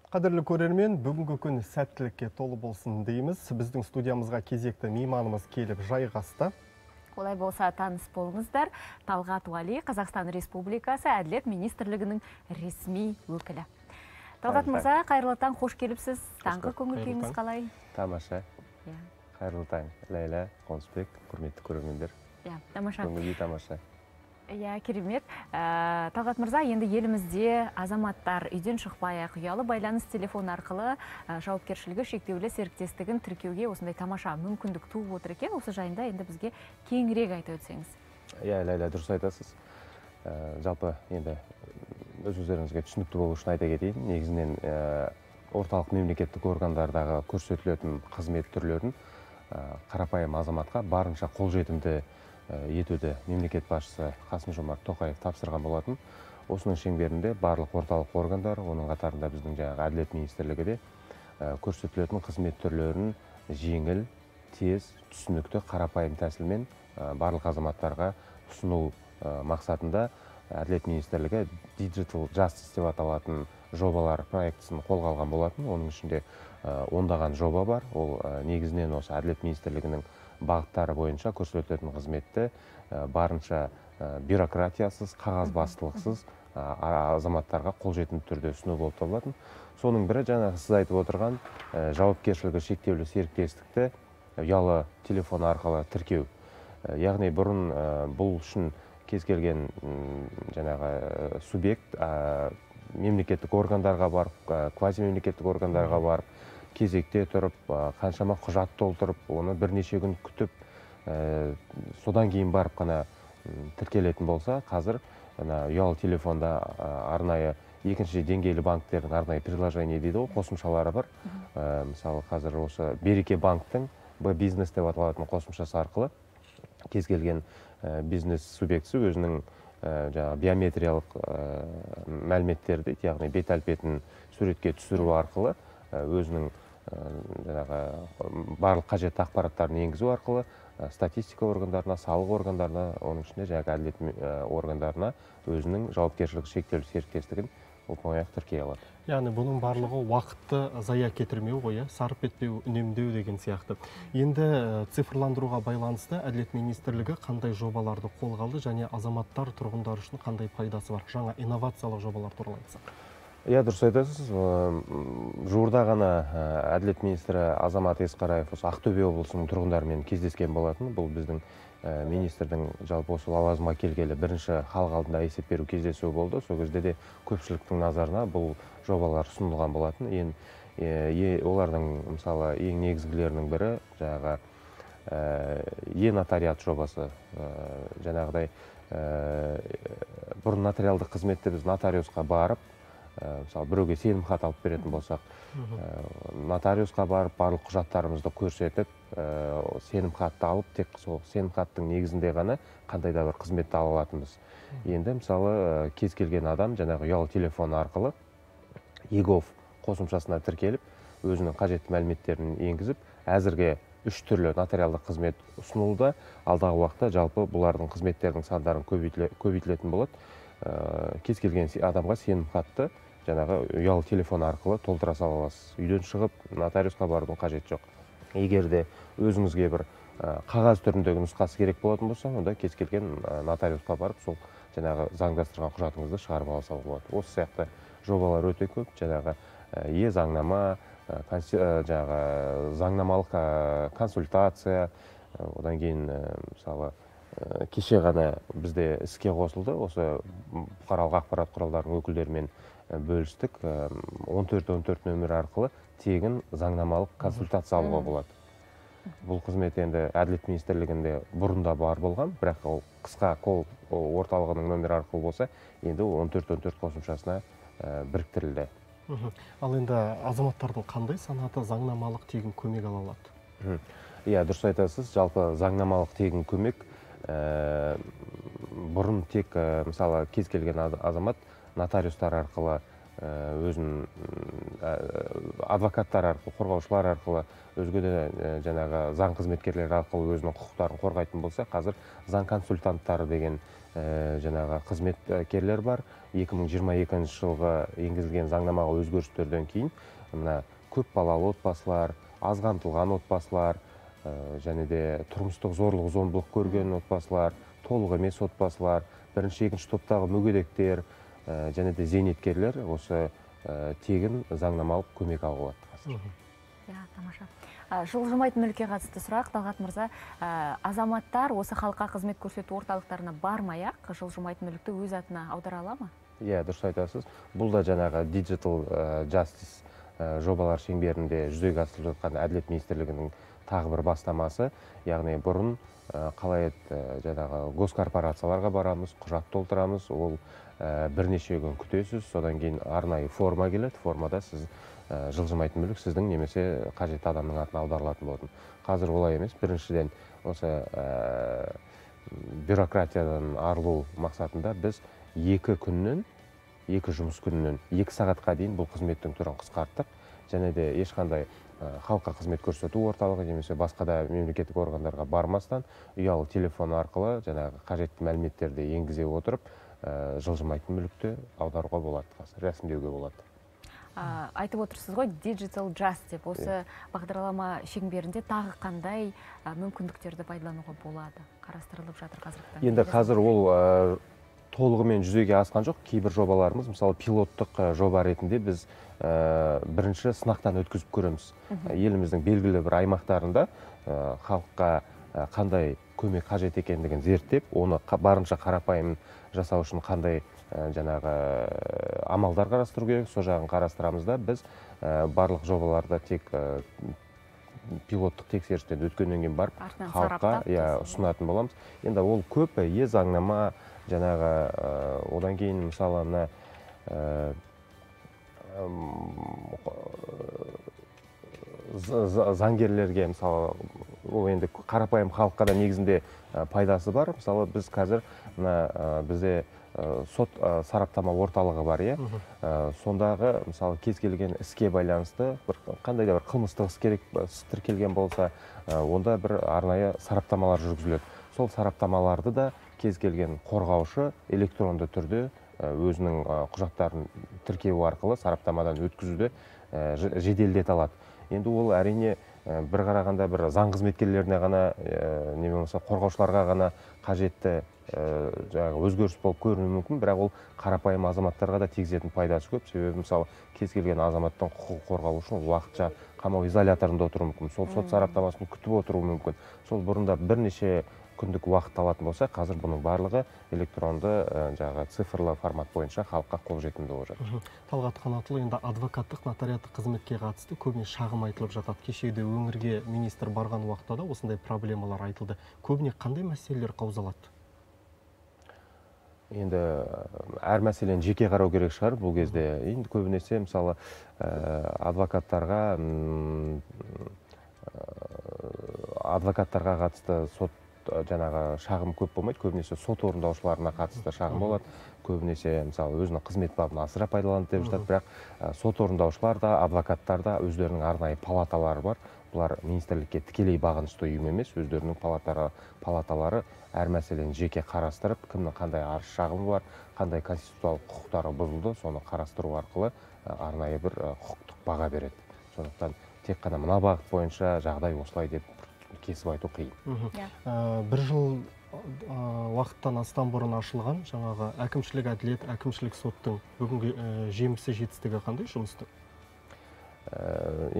Қадірлі көрермен, бүгінгі күн сәттілікке толы болсын дейміз. Біздің студиямызға кезекті мейманымыз келіп жайғасты. Олай болса, таныс болыңыздар. Талғат Уәли, Қазақстан Республикасы Әділет Министрлігінің ресми өкілі. Талғат мырза, қайырлы таң, қош келіпсіз. Таңғы көңіл күйіңіз қалай? Тамаша. Қайырлы таң, Ләйлә, Қонысбек, құрметті көрермендер. Тамаша. Көңіл күй тамаша. Иә, керемет. Талғат мырза, енді елімізде азаматтар үйден шықпай-ақ ұялы байланыс телефон арқылы жауапкершілігі шектеулі серіктестігін тіркеуге осындай тамаша мүмкіндік туып отыр екен. Осы жайында енді бізге кеңірек айта өтсеңіз. Иә, Ләйлә, дұрыс айтасыз. Жалпы енді өз өздеріңізге түсінікті болу үшін айта кетейін. Негізінен орталық мемлекеттік органдардағы көрсетілетін қызмет түрлерін қарапайым азаматқа барынша қолжетімді етуді мемлекет басшысы Қасым-Жомарт Тоқаев тапсырған болатын. Осының шеңберінде барлық орталық органдар, оның қатарында біздің жаңағы Әділет министрлігі де көрсетілетін қызмет түрлерін жеңіл, тез, түсінікті, қарапайым тәсілмен барлық азаматтарға ұсыну мақсатында Әділет министрлігі Digital Justice деп аталатын жобалар проектісін қолға алған болатын. Оның ішінде ондаған жоба бар. Ол негізінен осы Әділет министрлігінің бағыттары бойынша көрсетілетін қызметті барынша бюрократиясыз, қағазбастылықсыз азаматтарға қолжетімді түрде ұсыну болып табылатын. Соның бірі жаңағы сіз айтып отырған жауапкершілігі шектеулі серіктестікті ұялы телефон арқылы тіркеу. Яғни бұрын бұл үшін кез келген жаңағы субъект мемлекеттік органдарға барып, квазимемлекеттік органдарға барып, кезекте тұрып, қаншама құжат толтырып, оны бірнеше күн күтіп, содан кейін барып қана тіркелетін болса, қазір ұялы телефонда арнайы екінші деңгейлі банктердің арнайы приложение дейді ғой, қосымшалары бар. Мысалы, қазір осы Береке банктің Б бизнес деп аталатын қосымшасы арқылы кез келген бизнес субъектісі өзінің жаңағы биометриялық мәліметтерді, яғни бет әлпетін суретке түсіру арқылы өзінің жаңағы барлық қажетті ақпараттарын енгізу арқылы статистика органдарына, салық органдарына, оның ішінде жаңағы әділет органдарына өзінің жауапкершілігі шектеулі серіктестігін оп-оңай-ақ тіркей алады. Яғни бұның барлығы уақытты зая кетірмеу ғой, сарп етпеу, үнемдеу деген сияқты. Енді цифрландыруға байланысты Әділет министрлігі қандай жобаларды қолға алды және азаматтар, тұрғындар үшін қандай пайдасы бар? Жаңа инновациялық жобалар туралы айтсақ. Иә, дұрыс айтасыз. Жуырда ғана Әділет министрі Азамат Есқараев осы Ақтөбе облысының тұрғындарымен кездескен болатын. Бұл біздің министрдің жалпы осы лауазымға келгелі бірінші халық алдында есеп беру кездесуі болды. Сол кезде де көпшіліктің назарына бұл жобалар ұсынылған болатын. Олардың мысалы ең негізгілерінің бірі жаңағы е-нотариат жобасы. Жаңағыдай бұрын нотариалдық қызметті біз нотариусқа барып, мысалы біреуге сенім хат алып беретін болсақ, нотариусқа барып барлық құжаттарымызды көрсетіп, сенім хатты алып, тек сол сенім хаттың негізінде ғана қандай да бір қызметті ала алатынбыз. Енді мысалы кез келген адам жаңағы ұялы телефон арқылы eGov қосымшасына тіркеліп, өзінің қажетті мәліметтерін енгізіп, әзірге үш түрлі нотариалдық қызмет ұсынылуда. Алдағы уақытта жалпы бұлардың қызметтердің сандарын көбейтілетін болады. Кез келген адамға сенім хатты жаңағы ұялы телефон арқылы толтыра сала аласыз. Үйден шығып нотариусқа барудың қажеті жоқ. Егер де өзіңізге бір қағаз түріндегі нұсқасы керек болатын болса, онда кез келген нотариусқа барып сол жаңағы заңдастырған құжатыңызды шығарып ала салуға болады. Осы сияқты жобалар өте көп. Жаңағы е-заңнама, жаңағы заңнамалық консультация, одан кейін мысалы кеше ғана бізде іске қосылды. Осы бұқаралық ақпарат құралдарының өкілдерімен бөлістік. 14-14 нөмірі арқылы тегін заңнамалық консультация алуға болады. Бұл қызмет енді Әділет министрлігінде бұрында бар болған, бірақ ол қысқа кол орталығының нөмірі арқылы болса, енді 14-14 қосымшасына біріктірілді. Ал енді азаматтардың қандай санаты заңнамалық тегін көмек ала алады? Иә, дұрыс айтасыз. Жалпы заңнамалық тегін көмек бұрын тек мысалы кез келген азамат нотариустар арқылы, өзін адвокаттар арқылы, қорғаушылар арқылы, өзге де жаңағы заң қызметкерлері арқылы өзінің құқықтарын қорғайтын болса, қазір заң консультанттары деген жаңағы қызметкерлер бар. 2022 жылғы енгізілген заңнамаға өзгерістерден кейін мына көп балалы отбасылар, аз қамтылған отбасылар, және де тұрмыстық зорлық зомбылық көрген отбасылар, толық емес отбасылар, бірінші, екінші топтағы мүгедектер, және де зейнеткерлер осы тегін заңнамалық көмек алуға болады қазір. Иә, тамаша. Жылжымайтын мүлікке қатысты сұрақ, Талғат мырза, азаматтар осы халыққа қызмет көрсету орталықтарына бармай-ақ жылжымайтын мүлікті өз атына аудара ала ма? Иә, дұрыс айтасыз. Бұл да жаңағы Digital Justice жобалар шеңберінде жүзеге асырылып жатқан Әділет министрлігінің тағы бір бастамасы. Яғни бұрын қалай еді, жаңағы госкорпорацияларға барамыз, құжат толтырамыз, ол бірнеше күн күтесіз, содан кейін арнайы форма келеді, формада сіз жылжымайтын мүлік сіздің немесе қажетті адамның атына аударылатын болатын. Қазір олай емес. Біріншіден, осы бюрократиядан арылу мақсатында біз 2 күннен, 2 жұмыс күнінен 2 сағатқа дейін бұл қызметтің түрін қысқарттық. Және де ешқандай халыққа қызмет көрсету орталығы немесе басқа да мемлекеттік органдарға бармастан ұялы телефон арқылы жаңағы қажетті мәліметтерді енгізе отырып, жылжымайтын мүлікті аударуға болады, қазір рәсімдеуге болады. Айтып отырсыз ғой, Digital Justice деп, осы бағдарлама шеңберінде тағы қандай мүмкіндіктерді пайдалануға болады, қарастырылып жатыр қазіргі таңда? Енді қазір ол толығымен жүзеге асқан жоқ. Кейбір жобаларымыз, мысалы, пилоттық жоба ретінде біз бірінші сынақтан өткізіп көреміз. Еліміздің белгілі бір аймақтарында халыққа қандай көмек қажет екендігін зерттеп, оны барынша қарапайым жасау үшін қандай жаңағы амалдар қарастыру керек, сол жағын қарастырамыз да, біз барлық жобаларда тек пилоттық тексерістен өткеннен кейін барып халыққа ұсынатын боламыз. Енді ол көп заңнама жаңағы, одан кейін мысалы мына заңгерлерге, мысалы, ол енді қарапайым халыққа да негізінде пайдасы бар. Мысалы, біз қазір мына бізде сот сараптама орталығы бар, иә. Сондағы, мысалы, кез келген іске байланысты бір қандай да бір қылмыстық іс керек тіркелген болса, онда бір арнайы сараптамалар жүргізіледі. Сол сараптамаларды да кез келген қорғаушы электронды түрде өзінің құжаттарын тіркеу арқылы сараптамадан өткізуді жеделдете алады. Енді ол әрине бір қарағанда бір заң қызметкерлеріне ғана, не болмаса қорғаушыларға ғана қажетті жаңағы өзгеріс болып көрінуі мүмкін, бірақ ол қарапайым азаматтарға да тигізетін пайдасы көп. Себебі, мысалы, кез келген азаматтың құқығы қорғалу үшін уақытша қамау изоляторында отыруы мүмкін, сол сот сараптамасын күтіп отыруы мүмкін. Сол бұрында бірнеше күндік уақыт алатын болса, қазір бұның барлығы электронды жаңағы цифрлы формат бойынша халыққа қолжетімді болып жатыр. Талғат Қанатұлы, енді адвокаттық, нотариаттық қызметке қатысты көбіне шағым айтылып жатады. Кешегіде өңірге министр барған уақытта да осындай проблемалар айтылды. Көбіне қандай мәселелер қаузалады? Енді әр мәселені жеке қарау керек шығар бұл кезде. Енді көбінесе, мысалы, адвокаттарға қатысты сот жаңағы шағым көп болмайды, көбінесе сот орындаушыларына қатысты шағым болады. Көбінесе, мысалы, өзінің қызмет бабын асыра пайдаланды деп жатады, бірақ сот орындаушылар да, адвокаттар да өздерінің арнайы палаталары бар. Бұлар министрлікке тікелей бағынышты ұйым емес, өздерінің палаталары әр мәселені жеке қарастырып, кімнің қандай арыз шағымы бар, қандай конституциялық құқықтары бұзылды, соны қарастыру арқылы арнайы бір құқықтық баға береді. Сондықтан тек қана мына бағыт бойынша жағдай осылай деп кесіп айту қиын. Бір жыл уақыттан астам бұрын ашылған жаңағы әкімшілік әділет, әкімшілік соттың бүгінгі жемісі, жетістігі қандай жұмыстың?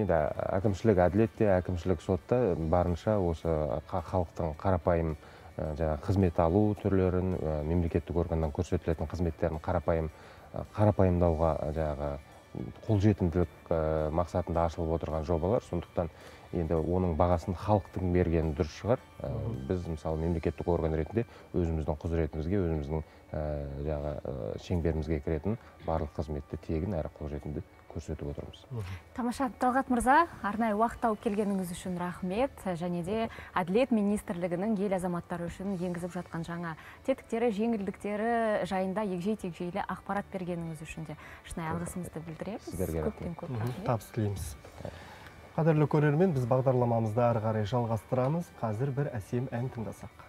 Енді әкімшілік әділет те, әкімшілік сотта барынша осы халықтың қарапайым жаңағы қызмет алу түрлерін, мемлекеттік органнан көрсетілетін қызметтерін қарапайымдауға жаңағы қолжетімділік мақсатында ашылып отырған жобалар. Сондықтан енді оның бағасын халықтың бергені дұрыс шығар. Біз, мысалы, мемлекеттік орган ретінде өзіміздің құзыретімізге, өзіміздің жаңағы шеңберімізге кіретін барлық қызметті тегін әрі қолжетімді көрсетіп отырмыз. Тамаша. Талғат мырза, арнайы уақыт тауып келгеніңіз үшін рахмет. Және де Әділет министрлігінің ел азаматтары үшін енгізіп жатқан жаңа тетіктері, жеңілдіктері жайында егжей-тегжейлі ақпарат бергеніңіз үшін де шынайы алғысымызды білдіреміз. Сіздерге көптен көп рахмет. Табыс тілейміз. Қадірлі көрермен, біз бағдарламамызды ары қарай жалғастырамыз. Қазір бір әсем ән тыңдасақ.